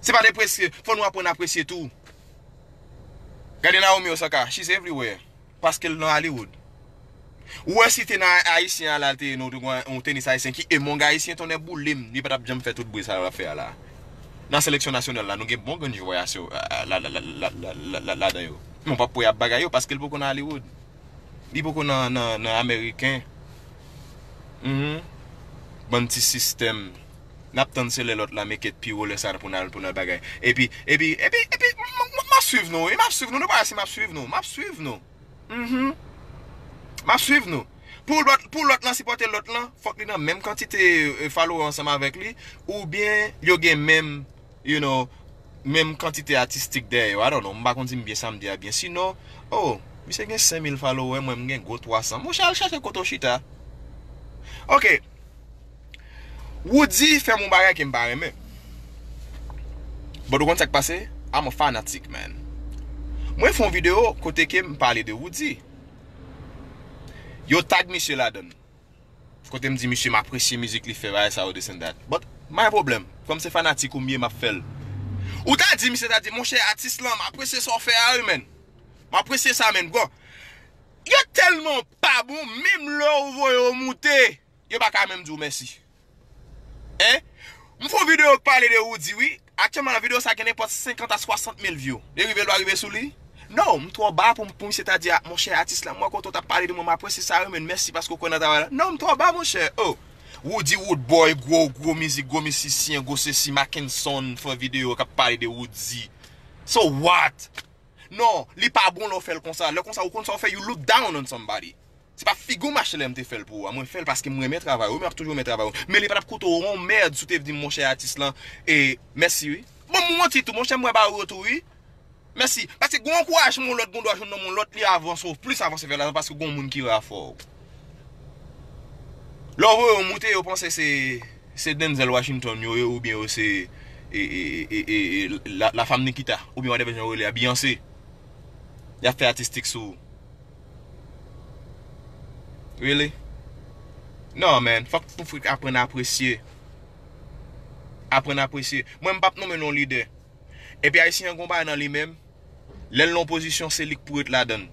Se pa depresye, fò nou aprann apresye tou. Gade Naomi Osaka, she's everywhere. Paske l nan Hollywood. Ou wè si te nan Ayisyen a la, te, nou te gen yon tenis ayisyen ki emong ayisyen, tonnè boule m, li pa t ap janm fè tout bri sa l ap fè a la. Nan seleksyon nasyonal la, nou gen bon grenn jwè asyo, a, a, la, la, ladan yo. Men w p ap wè y ap bagay yo, paske l poko nan Hollywood. Li poko nan, nan, nan ameriken. Mhm. Bann ti sistèm. N ap tann se lè lòt la make it pi wo lè sa pou n al, pou n al bagay. Epi, epi, epi, epi, m, m, m ap swiv nou, wi, m ap swiv nou, nou pa wè si m ap swiv nou, m ap swiv nou. Mhm. M ap swiv nou. Pou lòt, pou lòt lan sipòte lòt lan, fòk li nan menm kantite, e, follower ansanm avèk li, oubyen yo gen menm, you know, menm kantite atistik dèyè yo. I don't know, m pa konn si m byen sa m di a byen. Sinon, oh, misye gen senk mil follower, mwen m gen gwo twa san. Monchè, al chache kote w chita. Ok. Woody fè m yon bagay ke m pa renmen. But ou konn sa k pase? I'm a fanatic, man. Mwen fè yon videyo kote ke m pale de Woody. Yo tag misye ladan l. Kote m di misye m apresye mizik li fè, bagay sa yo, this and that. But, my problem, kòm se fanatik ou m ye, m ap fè l. Ou ta di misye ta di, monchè, atis lan, m apresye sa w fè a, wi, man. M apresye sa, man. Bon, yo tèlman pa bon, menm lè w voye yo moute, yo pa ka menm di w mèsi. Hein? M fè yon videyo k pale de Woody, wi. Aktyèlman, videyo sa gen nenpòt senkant a swasant mil view. Li rive, l pa rive sou li? Non, m twò ba pou, pou misye ta di, a, monchè, atis la, m wè kote w t ap pale de mwen, m apresye sa, wi, men mèsi paske w kwè nan travay la. Non, m twò ba, monchè. Oh! Woody Woodboy, gwo, gwo mizik, gwo mizisyen, gwo sesi, Mackenson fè videyo k ap pale de Woody. So what? Non, li pa bon lè w fè l konsa. Lè konsa, ou konn sa w fè, you look down on somebody. Se pa figi w mache lè m te fè l pou ou a. Mwen fè l paske m renmen travay ou, m ap toujou renmen travay ou. Men li pa t ap koute w yon mèd si w te di m, monchè, atis lan, e, mèsi, wi. Bon, m manti tou, monchè, m wè ba ou yo tou, wi. Mèsi. Paske gen yon ankourajman yon lòt, gen yon dwa jwenn nan yon lòt, li avanse w, plis avanse vè lajan paske gen yon moun ki ra fò w. Lè w voye yo moute, yo panse se, se Denzel Washington yo ye, oubyen yo se, e, e, e, e, e, la, la femme Nikita, oubyen whatever jan yo rele a, Beyoncé. Y ap fè atistik sou ou. Really? Non, man. Fòk pou frik aprann apresye. Aprann apresye. Mwen, m p ap nonmen non lidè. Epi Ayisyen an gon bagay nan li menm. Lè l nan opozisyon, se li k pou ret ladan l.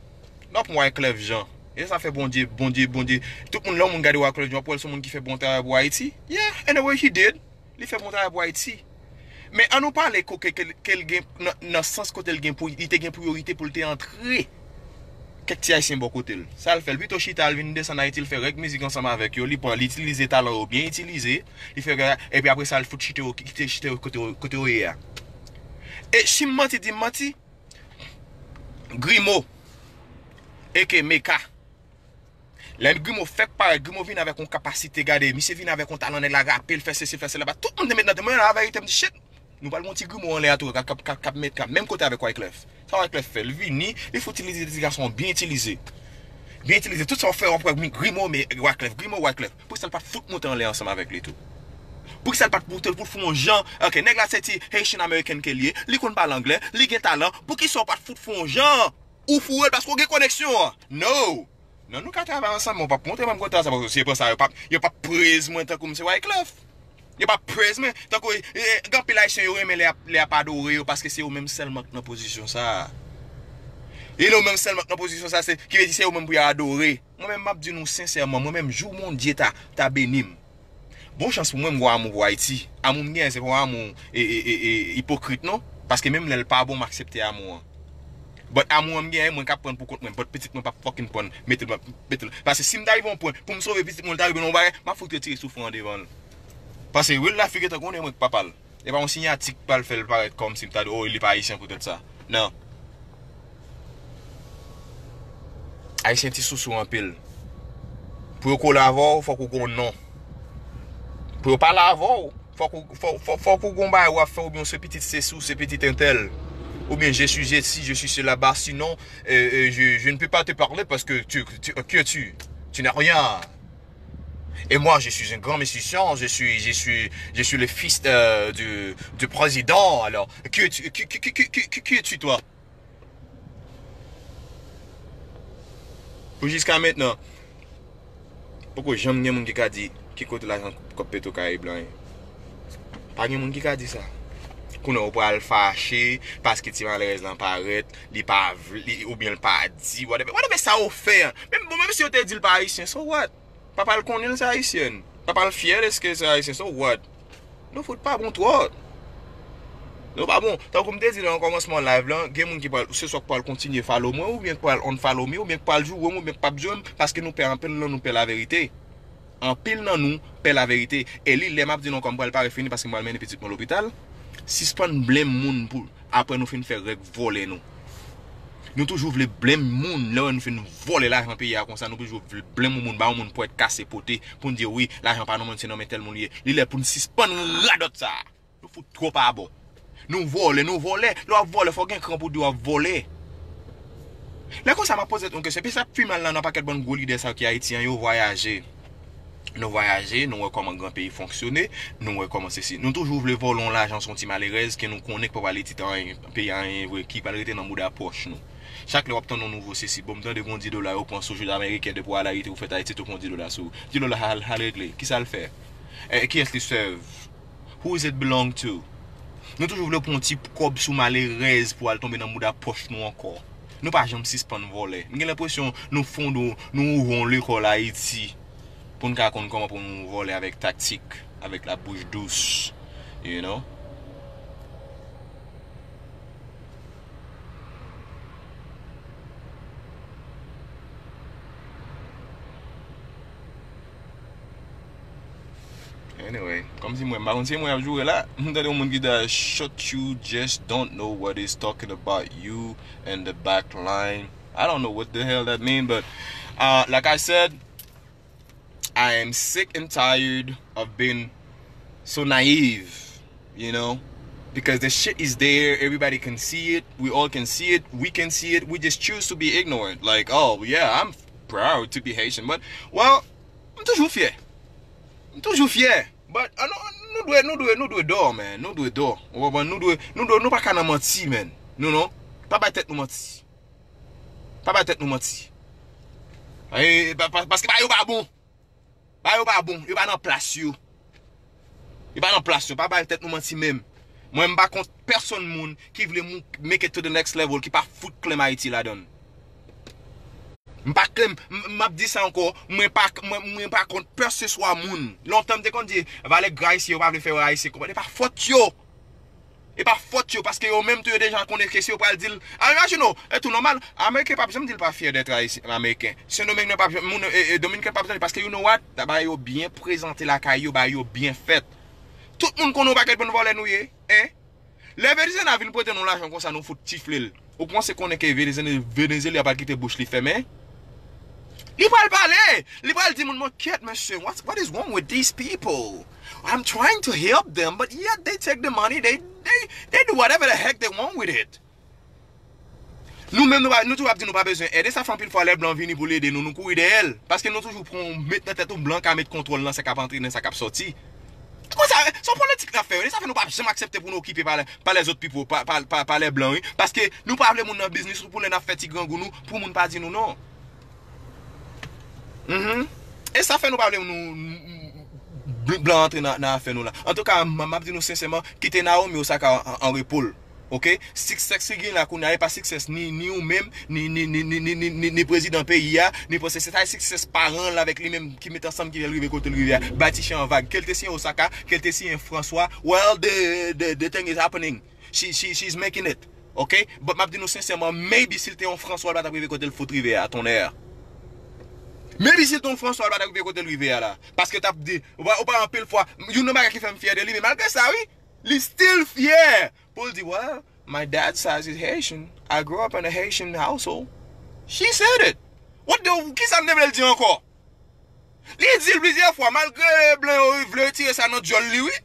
N ap Wyclef Jean. E sa fè Bondye, Bondye, Bondye. Tout moun, lè yon moun gade Wyclef Jean, pou wè l se yon moun ki fè bon travay pou Ayiti. Yeah, in a way he did. Li fè bon travay pou Ayiti. Men an nou pale ke, ke, ke, ke l gen, nan, nan sans kote l gen pou, li te gen priyorite pou l te antre kèk ti Ayisyen bò kote l. Sa l fè, l pito chita, l vin desann Ayiti, l fè règ mizik ansanm avèk yo, li pran, li itilize talan yo byen itilize, li fè, epi apre sa, l fout chita yo, kite chita yo kote, kote yo ye a. E si m manti, di m manti, Grimo, aka Meka. Lè Grimo fèk parèt, Grimo vin avèk yon kapasite, gade, misye vin avèk yon talan, nèg la rape, l fè sesi, l fè sela, ba tout moun te met nan tèt mwen, laverite, m di, shit, nou pral gon ti Grimo anlè a tou, k ap, k ap, k ap, k ap met, k ap menm kote avèk Wyclef. Sa Wyclef fè, l vini, li fout itilize ti gason, byen itilize. Byen itilize, tout sa w fè, w ap wè Grimo, men Wyclef, Grimo, Wyclef. Poukisa l pa t fout monte anlè ansanm avèk li tou? Poukisa l pa t monte l pou l fè yon jan, ok, nèg la se ti Haitian American ke l ye, li konn pale anglè, li gen talan, poukisa w pa t fout fè yon jan? Ou foure l paske w gen koneksyon an. No! Non, nou ka travay ansanm, men w p ap montre mwen kote sa, paske si yo pran sa, yo p ap, yo p ap praise mwen tankou m se Wyclef. Yo p ap praise mwen. Tankou, e, e, gen anpil Ayisyen yo renmen lè y ap, lè y ap adore yo, paske se yo menm sèlman k nan pozisyon sa a. E yo menm sèlman k nan pozisyon sa a, se, ki vle di se yo menm pou y adore. Mwen menm, m ap di nou sensèman, mwen menm, jou Bondye ta, ta beni m. Bon chans pou mwen, m gon amou pou Ayiti. Amou m genyen, se pa yon amou, e, e, e, e, ipokrit, non. Paske menm lè l pa bon, m aksepte amou an. But amou an m genyen, mwen k ap pran l pou kont mwen. But pitit mwen p ap fucking pran, mete l, mete l. Paske si m ta rive yon pwen, pou m sove pitit mwen, l ta rive nan yon bagay, m ap fout retire soufri an devan l. Paske real life, figi tankou w konnen mwen k papa l. E pa yon siyati k pral fè l parèt kòmsi m ta di, oh, li pa ayisyen poutèt sa. Non. Ayisyen ti sousou anpil. Pou yo kole avè w, fòk ou gon non. Pou yo pale avè w, fòk ou, fò, fò, fòk ou gon bagay w ap fè, oubyen se pitit sesi, se pitit entèl. Oubyen je suis ceci, je suis cela. Bah, sinon, euh, euh, je, je ne peux pas te parler parce que tu, tu, que tu, tu n'as rien. Et moi, je suis un grand musicien, je suis, je suis, je suis le fils, euh, du, du président. Alors, qui es-tu, qui, qui, qui, qui, qui, qui, qui es-tu, toi? Pou jiska mentnan, poko janm gen moun ki ka di ki kote lajan kòb Petro Karib lan ye. Pa gen moun ki ka di sa. Kounye a ou pral fache paske ti malerèz lan parèt, li pa vle, oubyen l pa di, whatever, whatever sa ou fè an. Menm, bon, menm si yo te di l pa ayisyen, so what? Papa l konnen l se ayisyèn. Papa l fyè dèske se ayisyen. So what? Nou fout pa bon twòp. Nou pa bon. Tankou m te di nan kòmansman live lan, gen moun ki pral, se swa k pral kontinye follow mwen, oubyen k pral unfollow me, oubyen k pral joure m, oubyen k p ap joure m, paske nou pè anpil nan nou pè laverite. Anpil nan nou pè laverite. E li, lè m ap di nou ankò, m pral pare fini paske m pral mennen pitit mwen lopital. Sispann blenm moun pou apre nou fin fè règ vòlè nou. Nou toujou vle blenm moun lè nou fin vòlè lajan peyi a konsa, nou toujou vle blenm yon moun, ba yon moun pwèt kase pote pou n di wi, lajan pa nan men, se nan men tèl moun li ye. Li lè pou n sispann radòt sa a. Nou fout twòp abò. Nou vòlè, nou vòlè. Lè w ap vòlè, fò w gen kran pou w di w ap vòlè. Lè konsa, m ap poze tèt yon kesyon. Epi sa k pi mal la nan pakèt bann gwo lidè sa yo ki Ayiti an, yo vwayaje. Nou vwayaje, nou wè kòman gran peyi fonksyone, nou wè kòman sesi. Nou toujou vle vòlè yon lajan sou yon ti malerèz ke nou konnen k pa pral itil anyen, peyi a anyen vre, ki pral rete nan mouda pòch nou. Chak lè w ap tann yon nouvo sesi, bon, m tande gon dis dola yo pran sou jwèt ameriken depi w al Ayiti, ou fèt Ayiti, tou pran dis dola sou ou. Dis dola al, al regle, kisa l fè? E, kiyès li sèv? Who is it belong to? Nou toujou vle pran yon ti kòb sou malerèz pou al tonbe nan mouda pòch nou ankò. Nou pa janm sispann vòlè. M gen lenpresyon nou fonde, nou ouvri yon lekòl Ayiti pou n ka konn kòman pou nou vòlè avèk taktik, avèk la bouch dous, you know? Anyway, kòmsi mwen, m pa konn si mwen ap joure la. M tande yon moun ki di, "Shut, you just don't know what is talking about you in the back line." I don't know what the hell that mean, but, uh, like I said, I am sick and tired of being so naive, you know, because the shit is there. Everybody can see it. We all can see it. We can see it. We just choose to be ignorant. Like, oh, yeah, I'm proud to be Haitian. But, well, m toujou fyè. M toujou fyè. But, ah, nou, nou dwe, nou dwe, nou dwe dò, man. Nou dwe dò. Ou konprann? Nou dwe, nou dwe, nou pa ka nan manti, man. Nou, non. Pa bay tèt nou manti. Pa bay tèt nou manti. E, pa- pa- paske bagay yo pa bon. Bagay yo pa bon. Yo pa nan plas yo. Yo pa nan plas yo. Pa bay tèt nou manti menm. Mwen, m pa kont pèsonn moun ki vle mou- make it to the next level, ki pa fout klèm Ayiti ladan. M pa klèm, m- m ap di sa ankò, mwen pa, mwen, mwen pa kont pèseswa moun. Lontan m te konn di, valè Ayisyen yo pa vle fè yo Ayisyen konprann. E pa fòt yo. E pa fòt yo, paske yo menm tou yo deja konnen ke si yo pral di l. A, imajine w, e tou nòmal, Ameriken p ap janm di l pa fyè dèt Ayisyen, Ameriken. Sendomeng nan p ap janm, moun, e, e, Dominiken p ap janm di, paske you know what? Bagay yo byen prezante lakay yo, bagay yo byen fèt. Tout moun konnen yon pakèt bann vòlè nou ye, en? Lè Venezuela vin prete nou lajan konsa, nou fout chifle l. Ou panse konnen ke Venezuela, Venezuela pral kite bouch li fèmen? Li pral pale! Li pral di moun, "Mwen kyèt, mesye, what, what is wrong with these people? I'm trying to help them, but yet they take the money, they, they, they do whatever the heck they want with it." Nou menm, nou, pa- nou toujou ap di nou pa bezwen èd. E sa fè anpil fwa lè blan vini pou l ede nou, nou kouri dèyè l. Paske nou toujou pran, met nan tèt nou blan ka met kontwòl nan sa k ap antre, nan sa k ap sòti. Konsa, se yon politik n ap fè, wi. E sa fè nou pa janm aksepte pou nou okipe pa, pa lèzòt pipo, pa, pa, pa, pa lè blan, wi. Paske nou pa vle moun nan biznis pou lè n ap fè ti grangou nou, pou moun pa di nou non. Mhm. E sa fè nou pa vle nou, nou, blan antre nan, nan afè nou la. Antouka, m, m ap di nou sensèman, kite Naomi Osaka an, an repo l. Oke? Success ki gen la kounye a, e pa success ni, ni ou menm, ni, ni, ni prezidan peyi a, ni panse se sa success paran l avèk li menm ki met ansanm ki fè l rive kote l rive a. Bay ti chen an vag. Ke l te siyen Osaka, ke l te siyen François, well, the, the, the thing is happening. She, she, she's making it. Oke? But m ap di nou sensèman, maybe si l te yon François, l pa t ap rive kote l fout rive a, tonnè. Maybe si l te yon François, l pa t ap rive kote l rive a la. Paske t ap di, ou pa, ou pa anpil fwa, youn nan bagay ki fè m fyè de li, men malgre sa, wi, li still fyè pou l di, "Well, my dad's side is Haitian. I grew up in a Haitian household." She said it. What the, kisa m te vle l di ankò? Li di l plizyè fwa, malgre blan yo vle retire sa nan dyòl li, wi.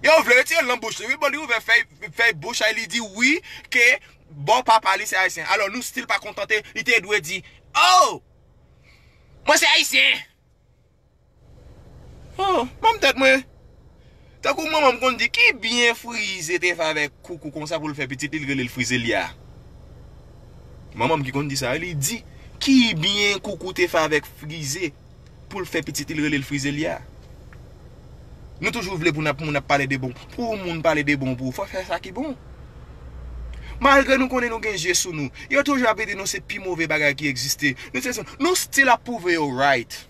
Yo vle retire l nan bouch li, wi. Bon, li ouvè fèy, fèy bouch a li di wi, ke bò papa li se ayisyen. Alò, nou still pa kontante, li te dwe di, "Oh! Mwen se ayisyen!" Oh, manm tèt mwen. Tankou manman m konn di, ki byen Frize te fè avèk Koukou konsa pou l fè pitit li, l rele l Frizelya. Manman m ki konn di sa, li di, ki byen Koukou te fè avèk Frize pou l fè pitit li, l rele l Frizelya. Nou toujou vle pou n ap, moun ap pale de bon. Pou moun pale de bon pou ou, fò fè sa ki bon. Malgre nou konnen nou gen je sou nou, yo toujou ap ede nou se pi move bagay ki egziste. Nou se, nou still ap pwouve yo right.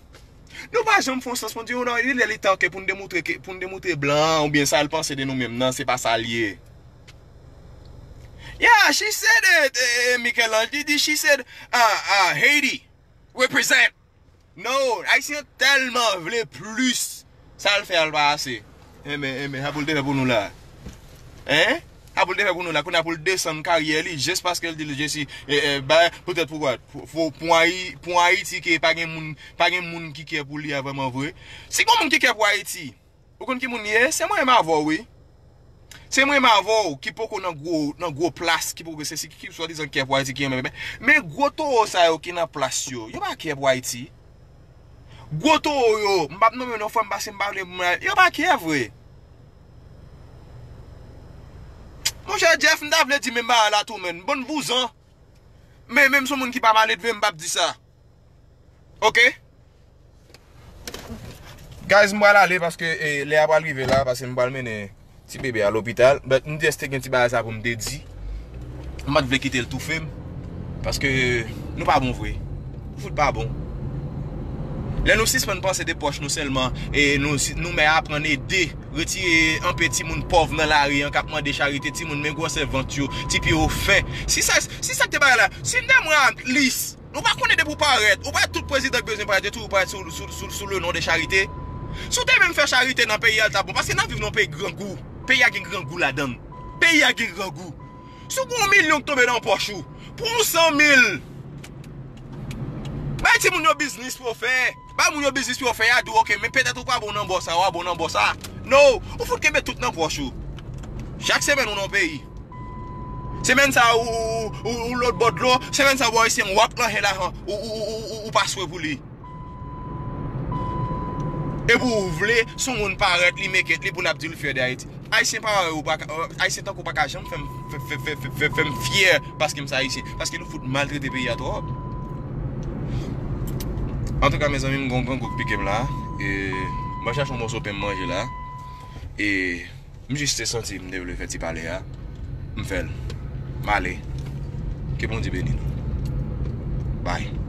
Nou pa janm fè yon sans pou n di, "Oh non, li lè li tan ke pou n demoutre, ke, pou n demoutre blan an oubyen sa l panse de nou menm nan, se pa sa l ye." Yeah, she said it, eh, eh, Michel-Ange, li di, she said, uh, uh, "Haiti, represent." No, Ayisyen tèlman vle plis, sa l fè a l pa ase. Enben, enben, sa pou l te fè pou nou la. Hein? Sa pou l te fè pou nou la, kounye a pou l desann karyè li, jis paske l di l, je si, e, e, ba, poutèt poukwa, pou, pou, pou Ayi-, pou Ayiti ke pa gen moun, pa gen moun ki kè pou li a vrèman vre. Si gen moun ki kè pou Ayiti, ou konn ki moun li ye? Se mwen menm avè w, wi. Se mwen menm avè w ki poko nan gwo, nan gwo plas, ki poko se si ki, ki swadizan kè pou Ayiti ki renmen, men, men gwo towo sa yo ki nan plas yo, yo pa kè pou Ayiti. Gwo towo yo, m p ap nonmen non frè m paske m pa vle moun, yo pa kè vre. Monchè Jeff, m ta vle di menm bagay la tou, men. Bon vouzan. Men, menm si yon moun ki pa maledve, m p ap di sa. Oke? Guys, m pral ale paske, eh, lè a pral rive la, paske m pral mennen ti bebe a lopital. But m just te gen ti bagay sa pou m te di. M pa t vle kite l toufe m. Paske nou pa bon vre. Nou fout pa bon. Lè nou sispann panse de pòch nou sèlman, e nou, si, nou mèt aprann ede, retire anpe timoun pòv nan lari an k ap mande charite, timoun men gwosè vant yo, ti pye yo fen. Si sa, si sa k te bagay la, si n te mwen at least, nou pa konnen depi w parèt, ou pa tout prezidan k bezwen parèt, yo toujou parèt sou, sou, sou, sou le non de charite. Si w te menm fè charite nan peyi a, l t ap bon, paske n ap viv nan yon peyi grangou. Peyi a gen grangou ladan l. Peyi a gen grangou. Si w gen yon milyon k tonbe nan pòch ou, pran yon san mil. Bay timoun yo biznis pou yo fè. Bay moun yo biznis pou yo fè, y a di w, "Oke, men petèt ou pa bon nan bò sa, w a bon nan bò sa." No, ou fout kenbe tout nan pòch ou. Chak semèn ou nan yon peyi. Semèn sa ou, ou, ou, ou lòt bò dlo, semèn sa w Ayisyen w ap nan hèl avan, ou, ou, ou, ou, ou, ou pa swe pou li. Epi w vle, si yon moun parèt, li make it, li pou l ap di l fyè de Ayiti. Ayisyen parèy ou pa ka, Ayisyen tankou w pa ka janm fè m, fè, fè, fè, fè, fè m fyè paske m se Ayisyen. Paske nou fout maltrete peyi a twòp. Antouka, mezanmi, m gon grangou k pike m la. E, m al chache yon moso pen m manje la. E, m jis te santi m te vle fè ti pale a. M fè l. M ale. Ke Bondye beni nou. Bye.